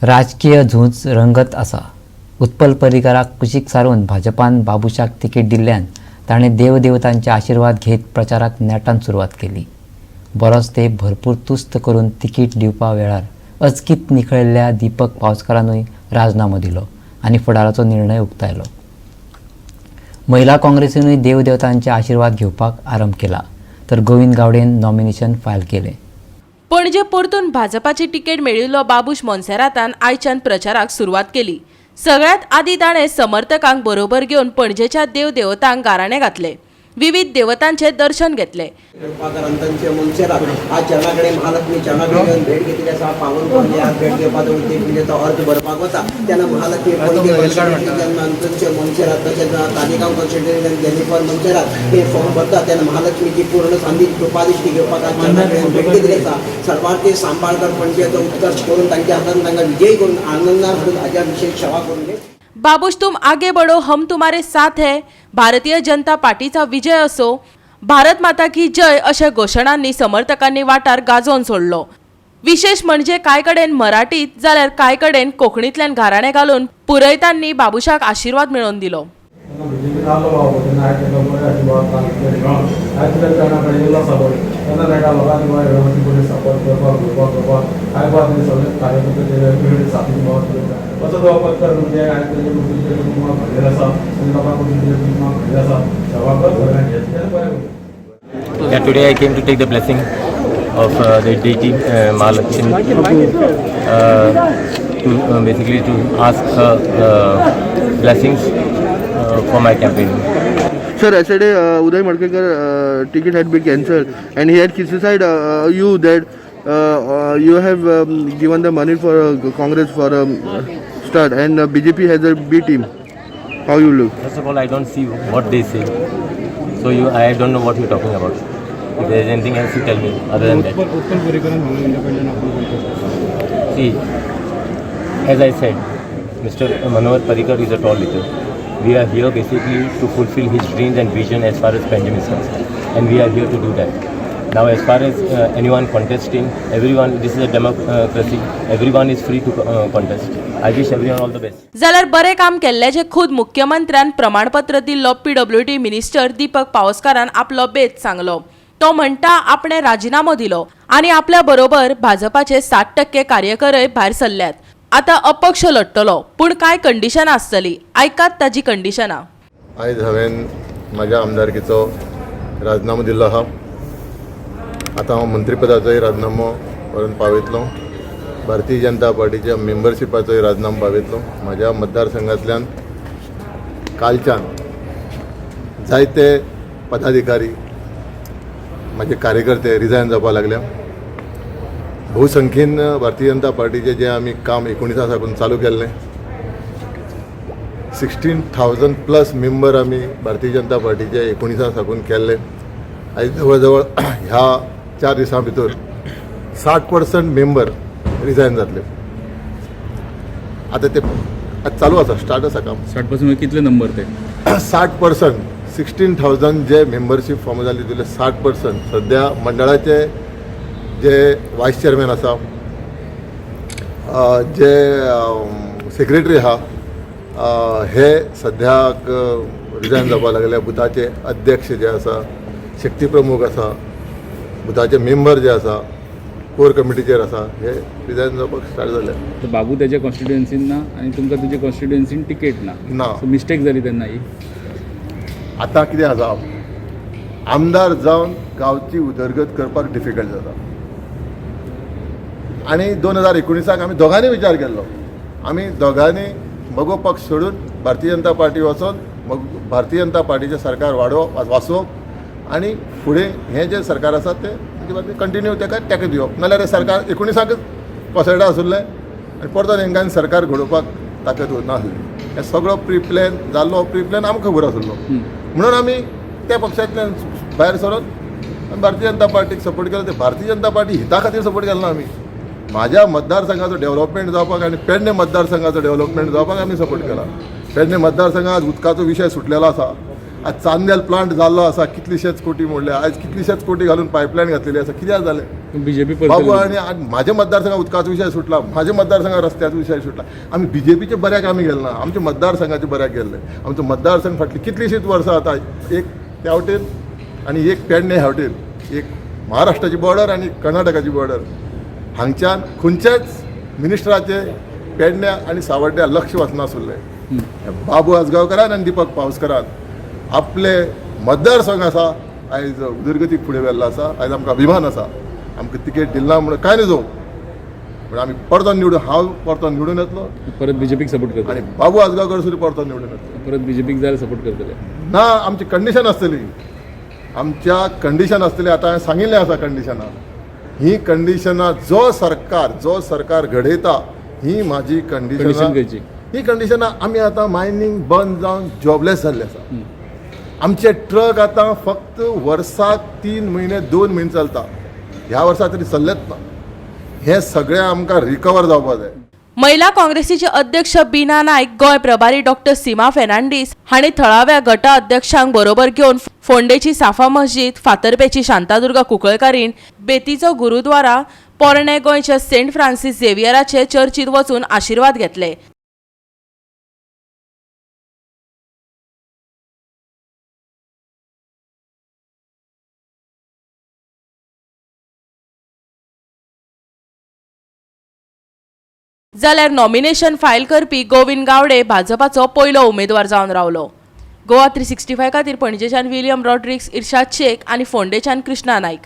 राजकीय झूज रंगत आसा. उत्पल पर्रीकाराक कुशीक सारून भाजपान बाबुशाक तिकेट दिल्ल्यान ताणें देवदेवतांचे आशिर्वाद घेत प्रचाराक नेटान सुरवात केली. बरोच तेंप भरपूर तुस्त करून तिकीट दिवपा वेळार अचकीत निखळिल्ल्या दीपक पावसकारानूय राजनामो दिलो आनी फुडाराचो निर्णय उक्तायलो. महिला काँग्रेसीनूय देवदेवतांचे आशिर्वाद घेवपाक आरंभ केला, तर गोविंद गावडेन नॉमिनेशन फायल केलें. पणजे परतून भाजपाची तिकेट मेळिल्लो बाबूश मोन्सेरातान आयच्यान प्रचाराक सुरवात केली. सगळ्यात आदी ताणें समर्थकांक बरोबर घेवन पणजेच्या देवदेवतांक गाराणें घातले, विविध देवतांचे दर्शन घेतले. कृपाकर तांचे मनशेरात आज चरणाकडे, महालक्ष्मी चरणाकडे येवन भेट घेतली आसा. पावन पणजे आज भेट घेवपाचो उद्देश म्हणजे तो अर्ज भरपाक वता तेन्ना महालक्ष्मी पणजे कॉन्स्टिट्युएन्सींतल्यान तांचे मनशेरात, तशेंच तालिगांव कॉन्स्टिट्युएन्सींतल्यान जेनिफर मनशेरात हे फॉर्म भरता तेन्ना महालक्ष्मीची पूर्ण संदी कृपादिश्टी घेवपाक आज चरणाकडे येवन भेट घेतली आसा. सर्वार्थी सांबाळकर पणजेचो उत्कर्श करून तांच्या हातान तांकां विजयी करून आनंदान हाडून हाज्या विशेष सेवा करून घे. "बाबूश, तुम आगे बढ़ो, हम तुम्हारे साथ है", "भारतीय जनता पार्टीचा विजय असो", "भारत माता की जय" अशा घोशणांनी समर्थकांनी वाठार गाजोवन सोडलो. विशेष म्हणजे कांय कडेन मराठीत जाल्यार कांय कडेन कोंकणींतल्यान घाराणें घालून पुरयतांनी बाबुशाक आशिर्वाद मेळोवन दिलो. तेन्ना बीजेपीन आहलो बाबा, तेन्ना आयज ताका बरें आशिर्वाद सांगले. आयज तुज्या चरणा कडेन येयलो आसा पळय, तेन्ना मेळटा लोकांनी बाबा बरें सपोर्ट करपाक, घेवपाक करपाक. आयज बाबा तें सगळे कार्यकर्ते साथीन बाबा असो तो पत्कर म्हणजे आयज तेजे कुटुंबाक भरलेलें आसा आनी लोकांक तुजें कुटुंबाक भरलें आसा. सेवा कर सगळ्यांचे, तें बरें करूं. Yeah, today I came to take the blessing of the deity Mahalakshmi to basically to ask her blessings for my campaign. Sir, yesterday Uday Madkekar ticket had been cancelled and he had criticized you that you have given the money for Congress for start and BJP has a B team. How you look? First of all, I don't see what they say, so I don't know what you're talking about. If there is anything else, you tell me. Other than that, see, as I said, Mr. Manohar Parrikar is a tall leader. We are here basically to fulfill his dreams and vision as far as Panjim is concerned, and we are here to do that. Now, as far as anyone contesting, everyone, this is a democracy, everyone is free to contest. I wish everyone all the best. जाल्यार बरें काम केल्ल्याचें खुद मुख्यमंत्र्यान प्रमाणपत्र दिल्लो PWD minister Deepak पावसकारान आपलो बेत सांगलो. तो म्हणटा, आपणे राजिनामो दिलो आनी आपल्या बरोबर भाजपाचे 60% कार्यकरय भायर सरल्यात. आतां अपक्ष लढटलो, पूण कांय कंडिशनां आसतली. आयकात ताजी कंडिशनां. आयज हांवें म्हाज्या आमदारकीचो राजिनामो दिल्लो आहा. आतां हांव मंत्रीपदाचोय राजिनामो व्हरून पावयतलो, भारतीय जनता पार्टीच्या मेंबरशिपाचोय राजिनामो पावयतलो. म्हाज्या मतदारसंघांतल्यान कालच्यान जायते पदाधिकारी, म्हाजे कार्यकर्ते रिजायन जावपाक लागल्या. बहुसंख्येन भारतीय जनता पार्टीचें जें आमी काम 19 साकून चालू केल्लें, 16,000 प्लस मेंबर आमी भारतीय जनता पार्टीचे 19 साकून केल्ले, आयज जवळ जवळ ह्या 4 दिसां भितर 60% मेंबर रिजायन जातले. आतां ते आतां चालू आसा, स्टार्ट आसा काम. 60% कितले नंबर ते? 60%, 16,000 जे मेंबरशीप फॉर्म जाली तितले 60%. सद्या मंडळाचे जे वायस चेअरमॅन आसा, जे सेक्रेटरी आहा, हे सद्याक रिजायन जावपाक लागले. बुथाचे अध्यक्ष जे आसा, शक्ती प्रमुख आसा, बुथाचे मेंबर जे आसा, कोर कमिटीचेर आसा, हे रिजायन जावपाक स्टार्ट जाले. तर बाबू त्याच्या कॉन्स्टिट्युएन्सीन ना आणि तुमकां तुज्या कॉन्स्टिट्युएन्सीन तिकेट ना. ना. सो मिस्टेक जाली तेन्ना ही. आतां कितें आसा, आमदार जावन गांवची उदरगत करपाक डिफिकल्ट जाता आनी 2019 आमी दोगांनी विचार केल्लो. आमी दोगांनी मगो पक्ष सोडून भारतीय जनता पार्टी वचोन मग भारतीय जनता पार्टीचें सरकार वाडोवप, वाचोवप आनी फुडें हें जें सरकार आसा तें कंटिन्यू ताका तेंको दिवप. नाल्यार हें सरकार 19 कोसळटा आसुल्लें आनी परतून हेंकां सरकार घडोवपाक ताकद उरनासली. हें सगळो प्री प्लॅन जाल्लो, प्री प्लॅन आमकां खबर आसलो, म्हणून आमी त्या पक्षांतल्यान भायर सरून आमी भारतीय जनता पार्टीक सपोर्ट केलो. ते भारतीय जनता पार्टी हिता खातीर सपोर्ट केलो ना आमी. म्हाज्या मतदारसंघाचो डेव्हलपमेंट जावपाक आनी पेडणे मतदारसंघाचो डेव्हलपमेंट जावपाक आमी सपोर्ट केला. पेडणे मतदारसंघात उदकाचो विशय सुटलेलो आसा. आज चांदेल प्लांट जाल्लो आसा, कितलीशेच कोटी मोडले. आयज कितलीशेच कोटी घालून पायपलायन घातलेली आसा. कित्याक जालें? बीजेपी बाबू, आनी आनी म्हाज्या मतदारसंघात उदकाचो विशय सुटला, म्हाज्या मतदारसंघात रस्त्याचो विशय सुटला. आमी बीजेपीच्या बऱ्याक आमी गेले ना, आमच्या मतदारसंघाच्या बऱ्याक गेल्ले. आमचो मतदारसंघ फाटली कितलीशींच वर्सां आतां एक त्या वटेन आनी एक पेडणे ह्या वटेन, एक महाराष्ट्राची बॉर्डर आनी कर्नाटकाची बॉर्डर, हांगच्यान खंयच्याच मिनिस्टराचे पेडण्या आनी सावड्ड्या लक्ष वचनासुल्लें. बाबू आजगांवकारान आनी दीपक पावसकारान आपले मतदारसंघ आसा आयज उदरगतीक फुडें व्हेल्लो आसा. आयज आमकां अभिमान आसा. आमकां तिकेट दिली ना म्हणून कांय न्हय जावं, पूण आमी परतोन निवडून, हांव परतोन निवडून येतलो. परत बीजेपीक सपोर्ट करतले. आनी बाबू आजगांवकर सुद्दां परतोन निवडून येतलो. परत बीजेपीक जाल्यार सपोर्ट करतले? ना, आमची कंडिशन आसतली, आमच्या कंडिशन आसतली. आतां हांवें सांगिल्लें आसा कंडिशनां. ही कंडिशनां जो सरकार घडयता, ही म्हाजी कंडिशन. कंडिशनां. खंयची? ही कंडिशनां, आमी आतां मायनींग बंद जावन जॉबलेस जाल्ले आसा. आमचे ट्रक आतां फक्त वर्साक 3 म्हयने, 2 म्हयने चलता. ह्या वर्सा तरी चल्लेच ना. हें सगळें आमकां रिकवर जावपा जाय. महिला काँग्रेसीचे अध्यक्ष बीना नायक, गोंय प्रभारी डॉक्टर सीमा फेर्नांडीस हांणी थळाव्या गटा अध्यक्षांक बरोबर घेवन फोंडेची साफा मस्जीद, फातर्पेची शांतादुर्गा कुंकळकारीण, बेतीचो गुरुद्वारा, पोरणे गोंयच्या सेंट फ्रांसीस झेवियराचे चर्चीत वचून आशिर्वाद घेतले. जाल्यार नॉमिनेशन फायल करपी गोविंद गावडे भाजपाचो पयलो उमेदवार जावन रावलो. गोवा 365 खातीर पणजेच्यान विलियम रॉड्रिक्स, इर्शाद शेख आनी फोंडेच्यान कृष्णा नायक.